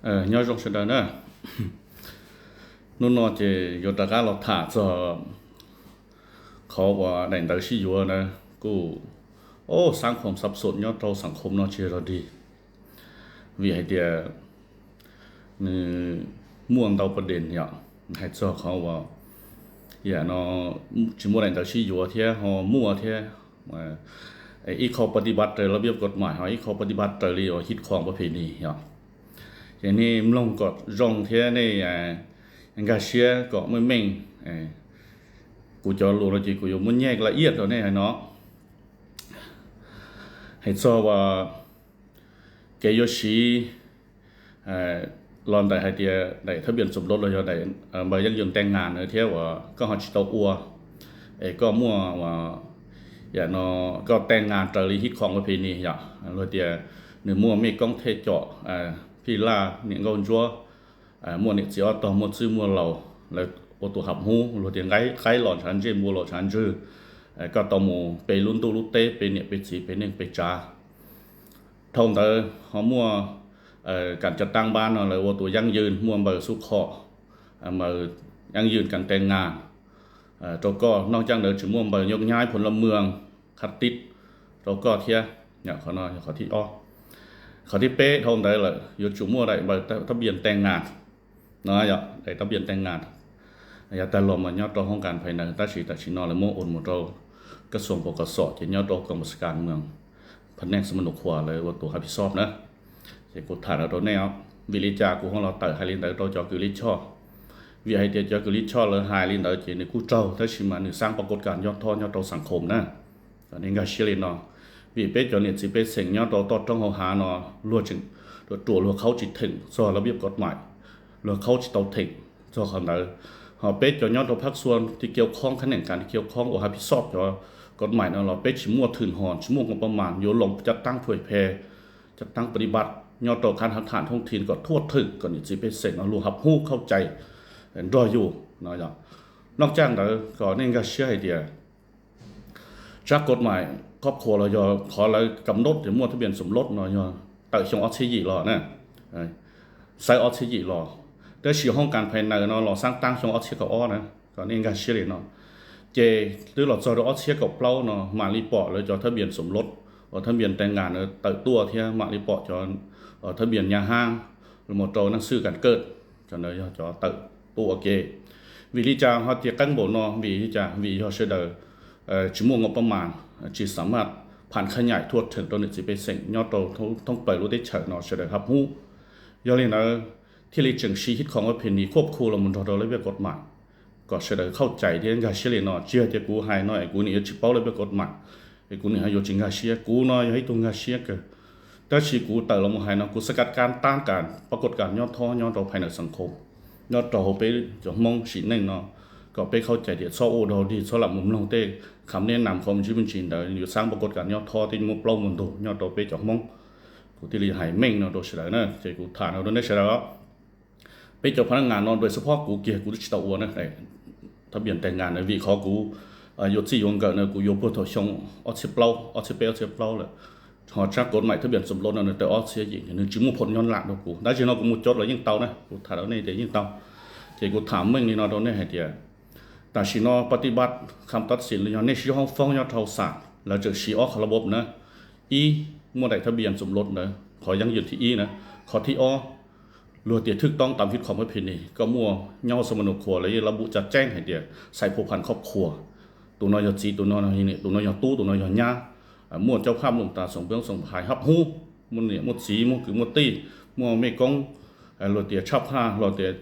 Nyob zoo sawv daws na. Hnub no ces yuav rov qab los tham txog qhov uas daim ntawv sib yuav na, kuj xav khoom xav xom nyob rau xam khom no tsis yog dig, vim hais tias nws muaj ntau pas dees yom, hais txog qhov uas yam no tsis muaj daim ntawv sib yuav thiab ho muaj thiab, ib qho pas di bat raws lawv piab kod mais ho ib qho pas di bat raws li uas hib khoom pas phi ni yom. Ces nej mloog kom zoo thiab nej nkag siab kom meej meej. Kuv cov lus no ces kuv yuav muab nyaj la iaj rau nej hais no, hais txog uas kev yuav siv los ntawm hais tias daim thab pias txoos lov los yog daim npaws yeeb yus teej nas na thiab uas koj ho tsis tau ua, es koj muaj uas yam no koj teej nas raws li hib khoom pas phi ni yom, luag tias nws muaj mej koob thej com, phij laj niam nkauj ntsuab, muaj niam txiv ob tog muaj txwj muaj laus, lawv ua tus hab hmub luag tias qaib los ntshav ntsej npua los ntshav ntswg, koj tau mus pe lub ntuj lub teb pe niam pe txiv pe neej pe tsav. Dhau ntawd ho muaj kam cov taab npab no lawv ua tus yeeb yws muaj npaws xub khom, npaws yeeb yws kam teej nas rau koj. Noj caaj ntawd tsis muaj npaws nyoob nyab phoos laj mws khab tib rau koj thiab. Qhov no yog qhov thib ob. Qhov thib peb dhau ntawd lawm yuav tsum muaj daim npaws thab pias teej nas no, yog daim thab pias teej nas. Yav tag los mas nyob rau hoob kas phais nas, tab sis tam sim no lawv muab ua mus rau kab xuas pos kos xom ces nyob rau koom pas kas mws, pha neej xab ma nus khuas lawv ua tus hab phij xob na. Ces kuv tham lawv rau nej os, vim li cas kuv ho los tawm hais li ntawd rau cov kws lij choj? Vim hais tias cov kws lij choj lawv hais li ntawd ces nws kuj raug, tab sis mas nws xaab pas kod kas nyob thob nyob rau xam khom na. Nej nkag siab li no, vim peb cov niam txiv pej xeem nyob rau toj roob hauv hav no luag tseem ruam ruam luag khaub tsis theem txog lawv piab kod mais, luag khaub tsis tau theem txog qhov ntawd. Ho peb cov nyob rau phab xua ti kiau khoob khab neem kas ti kiau khoob uas hab phij xob cov kod mais no los peb tsis muaj thwm hos tsis muaj nkaus pab mas yuav loos cov taab phuam phe, cov taab pas di bat nyob rau khab hav tham thoob thi kom thuaj thwm kom niam txiv pej xeem no luag hab hmub khaub cai nrog yus no. Noj caaj ntawd kom nej nkag siab hais tias tsab kod mais khob khuas los yog qhov lawv kam nod tias muaj thab pias txoos lov no yog tawm xyoo ob txhiab yim los na, xaiv ob txhiab yim los, tab sis hoob kas phais nas no los xaab taab xyoo ob txhiab kaum ob na. Kom nej nkag siab li no, ces twb los txog rau ob txhiab kaum plaub no mam li pom lawv cov thab pias txoos lov, uas thab pias teej nas na tawm tuaj thiab mam li pom cov thab pias nyaj hab los rau naj xwb kas kawj, cov ntawd yog cov tawm tuaj ua ke. Vim li cas ho tias qeeb npaum no? Vim li cas? Vim yog sawv daws tsis muaj nkaus pab mas, tsis xam maj pham khab nyaim thuaj theem rau niam txiv pej xeem nyob rau thoob plaws lub teb chaws no sawv daws hab hmub. Yog li ntawd thiaj li tseem siv hib khoom ua phem nis khuab khu los mus nrog rau lawv piab kod mas, kom sawv daws khaub cai thiab nkag siab li no. Tsis yog tias kuv hais no es kuv nim yuav tsis paub lawv piab kod mas, es kuv nim ho yuav tsis nkag siab. Kuv no yog ib tug nkag siab kawg, tab sis kuv tawm los mus hais no kuv xav kam kab taab kas pas kod kas nyob thob nyob rau phais nas xam khom, nyob rau hauv peb cov Hmoob sim neej no, kom peb khaub cai tias txhob ua dog dig, txhob lam mus mloog tej kham neb nam qhov me ntsis me ntsis ntawd yuav xaab pas kod kas nyob thob tej muab plaub muab ntug nyob rau peb cov Hmoob. Kuv thiaj li hais meej no rau sawv daws na, ces kuv tham no rau nej sawv daws. Peb cov phab nab ngas no dua xub phob kuv kiag kuv twb tsis tau ua na. Thab pias teej nas na vim qhov kuv yuav txij yuav nkawm na kuv yuav puag thaum xyoo ob txhiab plaub, ob txhiab peb ob txhiab plaub lawm. Ho tsab kod mais thab pias txoos lov no nws tawm ob txhiab yim, nws tsis muaj phom nyob lam rau kuv. Tab sis no kuv mus cov los yeej tau na, kuv tham rau nej tias yeej tau. Ces kuv tham meej li no rau nej hais tias tam sim no pas di bat kham tab xim los yog nej sib hoob foob nyob rau xam, lawv tseem siv ob qhov lab bob na. Ib, muaj daim thab pias txoos lov ntawd, qhov yeeb yws thib ib na. Qhov thib ob, luag tias thwj toob tam hib khoom pab phi nis, koj muaj nyob xab ma nus khuas lawv yeej lab npuj tsa tseeb hais tias xais phua pham khob khuas, tus no yog txiv, tus no yog niam, tus no yog tub, tus no yog nyab, muaj cov phab lus tas xoom poob xoom hais hab hmub, muaj niam muaj txiv muaj kwv muaj tij, muaj mej koob, luag tias tshaj phaj, luag tias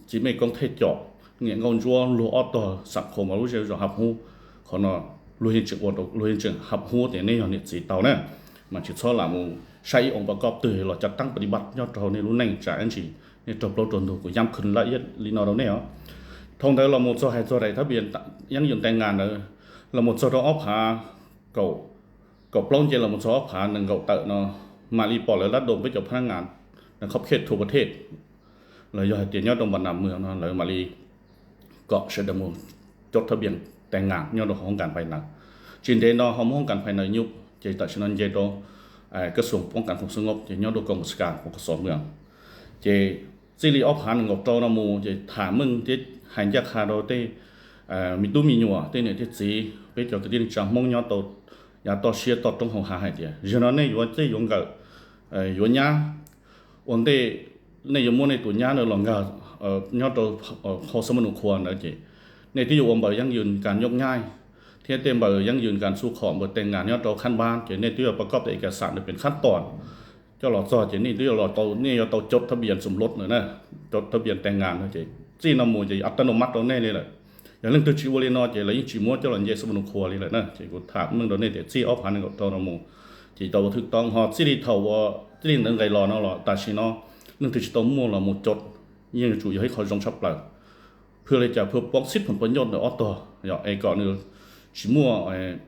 txiv mej koob thej com, niam nkauj ntsuab luag ob tog xam khom mas lub zej zos hab hmub. Qhov no luag yeej tseem ua, luag yeej tseem hab hmub tias nej yog niam txiv tau na, mas tsis txhob lam mus saib ib oo pas koj twg los cov taab pas di bat nyob rau nej lub neej tsam ib ntsis nej raug plaub raug ntug. Kuv yam khwv la iab li no rau nej os. Dhau ntawd los mus txog hais txog daim thab pias yeeb yws teej nas ntawd, los mus txog rau ob phav kaum, kaum plaub nce los mus txog ob phav nees nkaum tawm no, mam li pom lawv lab doos peb cov phab nab ngas khob khej thu pas thej, los yog hais tias nyob rau npas nas mws no lawv mam li kom sawv daws mus coj thab pias teej nas nyob rau hoob kas phais nas. Tsis ntev no ho muaj hoob kas phais nas nyub, ces tam sim no nce rau kab xuas poob kas foom xab ngob ces nyob rau koom pas kas foom kas xov mws. Ces txij li ob phav nees nkaum rau no mus ces tham meej thiab hais ncaj qha rau tej me tub me nyuam, tej niam tej txiv, peb cov kwv tij neej tsa Hmoob nyob tau yav toj siab toj roob hauv hav hais tias, zaum no nej yuav txij yuav nkawm, yuav nyab ua ntej, nej yuav muab nej tus nyab no los nkag nyob rau hauv xab ma nus khua ntawd ces nej twb yuav ua npaws yeeb yws kas nyoj nyaij thiab tej npaws yeeb yws kas txhua qhom npaws tee ngas nyob rau khab npab ces nej twb yuav pas kob tas ib kas xam ntawd pem khab tom coj los txog ces nej twb yuav los tau, nej yuav tau cod thab pias xum lod ntawd na, cod thab pias tee ngas ntawd ces txij no mus ces a ta no mab rau nej li lawm. Yog leej twg tsis ua li no ces lawv yeej tsis muab coj los nce xab ma nus khua li lawm na. Ces kuv tham meej rau nej tias txij ob phav nees nkaum rau no mus ces tau ua thwj toob ho txij li thaum ua txij li ntawd nqes los no los tam sim no leej twg tsis tau muaj los mus cod yeej yuav tsum yog ib qho zoo tshaj plaws. Phwj li cas phwj poob xib phoom poj nyob ntawm ob tog yog es kom nws tsis muaj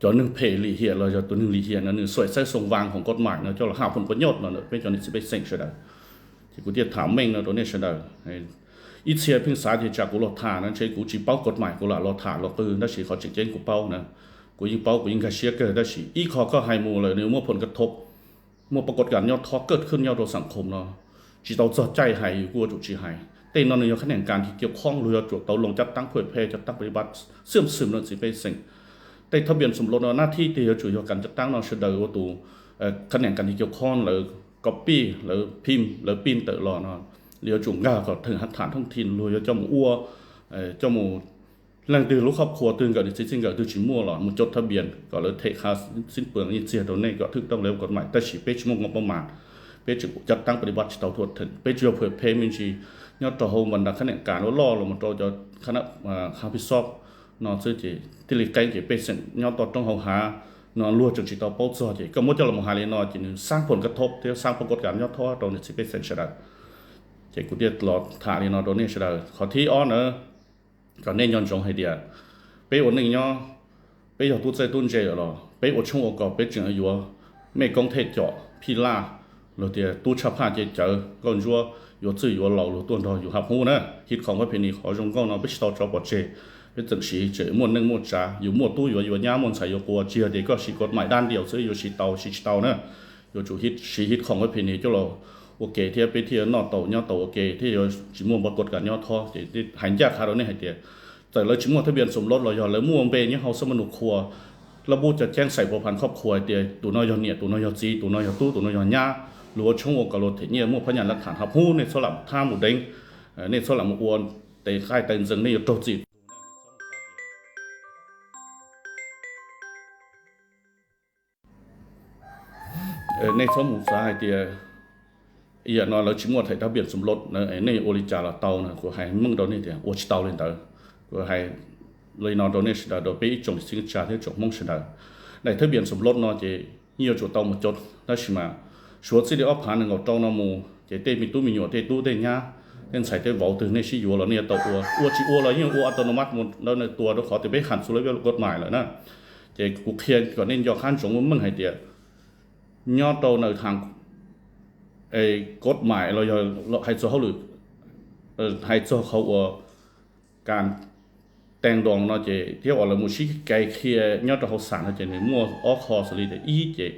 cov neeg phem lim hiam los yog tus neeg lim hiam no nws xuaim xaiv xoo vang khoom kod maim no coj los haj phoom poj nyob no ntawm peb cov niam txiv pej xeem sawv daws. Ces kuv thiaj tham meej no rau nej sawv daws. Ib txhia pheej xav tias tsam kuv los tham no ntshe kuv tsis paub kod maim kuv lam los tham los qw tab sis qhov tseem ceeb kuv paub na, kuv yeej paub kuv yeej nkag siab kawg tab sis ib qho koj hais mus lawm nws muaj phoom ka thov, muaj pab kod kas nyob thob kawj khwj nyob rau xam khoom no tsis tau txog caij hais yus kuj ua tsum tsis hais. Tej no nws yog khab neem kas kiv kiav khoob luag yuav tsum tau loo cab taab phuj phe cab taab pab li pab xwm xwm no txiv pej xeem. Tej thab pias xum lod no nab thib tiag yuav tsum yog kas cab taab no sawv daws ua tus khab neem kas kiv kiav khoob lawv kos pij lawv phim lawv pij tawm los no, yuav tsum nkag kom theem hab tham thooj thi luag yuav coj mus ua, coj mus leej twg lub khob khua twg nkawm nws txiv txij nkawm twg tsis muaj los mus cod thab pias kom lawv them qha xib pwm yeej txiag rau nej kom thwj toob lawv kod maim tab sis peb tsis muaj nqoo pab mas, peb tseem cab taab pab li pab tsis tau thuam theem, peb tsuas yog phuam phe me ntsis nyob rau hauv npas nras khab neem kas loj loj los mus rau cov khab pij xob no xwb ces thiaj li qeeb ces pej xeem nyob toj roob hauv hav no luag tseem tsis tau paub txog ces koj muab coj los hais li no ces nws xaab phoom ka thov thiab xaab pab kod kas nyob thob rau niam txiv pej xeem sawv daws. Ces kuv thiaj los tham li no rau nej sawv daws. Qhov thib ob na, kom nej nco ntsoov hais tias peb ua neej nyob, peb yog tub txawj tub ntse los peb ua tshoob ua kos peb tseem yuav mej koob thej com phij laj, luag tias tub tshaj phaj ces cawv nkauj ntsuab yuav txwj yuav laus luag tuaj nrog yus hab hub na. Hib khoom pab phe nis qhov zoo nkauj no peb tsis tau tso pov tseg, peb tseem siv tseem muaj neej muaj tsav, yus muaj tub yuav yuav nyab muaj ntxhais yuav quas tsis yog tias koj siv kod maim dab ntiaus xwb yuav siv tau siv tsis tau na. Yuav tsum siv hib khoom pab phe nis coj los ua ke thiab peb thiaj noj tau nyob tau ua ke thiab yuav tsis muaj npab kod kas nyob thob ces hais ncaj qha rau nej hais tias txawm lawv tsis muaj thab pias xum lod los yog lawv muaj npe nyob hauv xab ma nus khua, lab pub cov ceeb xaim pua phas khob khua hais tias tus no yog niam tus no yog txiv tus no yog tub tus no yog nyab, luag ua tshoob ua kos luag them nyiaj muaj phab nyas lab tham hab hub nej txhob lam thab mus deev, nej txhob lam mus ua tes qaij tes ntxees nej yuav raug txim. Nej txhob mus xav hais tias yam no lawv tsis muaj thab pias xum lod na nej ua li cas los tau na, kuv hais meej rau nej tias ua tsis tau li ntawd. Kuv hais li no rau nej sawv daws rau peb ib tsoom txiv tsa thiab tsoom Hmoob sawv daws. Daim thab pias xum lod no ces yeej yuav tsum tau mus cod tab sis mas suav txij li ob phav nees nkaum rau no mus ces tej me tub me nyuam tej tub tej nyab tej ntxhais tej vauv twg nej sib yuav los nej yuav tau ua, ua tsis ua los yeej ua a ta no mab mus ntawd na tua rau qhov tias peb ham txug lawv kod maim lawm na. Ces kuv qhia kom nej nco qab ntsoov meej hais tias nyob rau na tham kod maim los yog hais txog hauj lwm, hais txog qhov uas kas tees doos no ces thiab uas lawv mus sib kais qhia nyob rau hauv xam no ces nws muaj ob qho xws li tias ib ces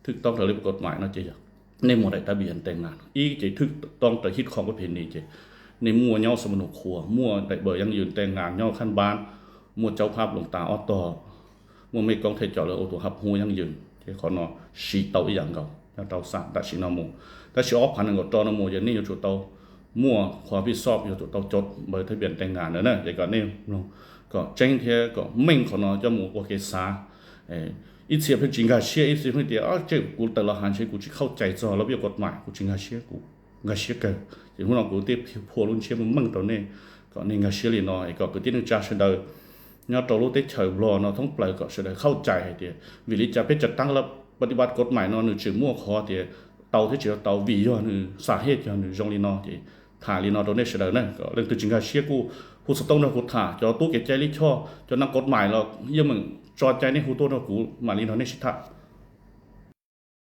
thwj toob raws li kod maim no ces yog nej muaj daim thab pias tee ngas, ib ces thwj toob raws hib khoom pab phe nis ces nej muaj nyob xab ma nus khua muaj daim npaws yeeb yws tee ngas nyob khab npab, muaj caub phab loos tas ob tog, muaj mej koob thej com lawv ua tus hab hub yeeb yws ces qhov no siv tau ib yam nkaus nyob rau xam tam sim no mus. Tab sis ob phav nees nkaum rau no mus ces nej yuav tsum tau muaj qhov pij xob yuav tsum tau cod npaws thab pias tee ngas ntawd na ces kom nej mloog kom tseeb thiab kom meej qhov no coj mus ua ke xav. Ib txhia pheej tsis nkag siab, ib txhia pheej tias tsej kuv tawm los hav ntshe kuv tsis khaub cai txog lawv kod maim, kuv tsis nkag siab, kuv nkag siab kawg. Ces hnub no kuv thiaj phua lub ntsiab meej rau nej kom nej nkag siab li no es kom kwv tij neej tsa sawv daws nyob rau lub teb chaws Nplog no thoob plaws kom sawv daws khaub cai hais tias vim li cas peb cav taab pab li pab kod maim no nws tseem muaj qhov tias tau thiab tsis tau vim yog nws xam hej yog nws zoo li no ces tham li no rau nej sawv daws na kom leej twg tsis nkag siab kuj hu xov tooj nrog kuv tham, cov tub kev cai lij choj cov neeg kod maim los yeej meem tso cai nej hu tuaj nrog kuv mam li nrog nej sib tham.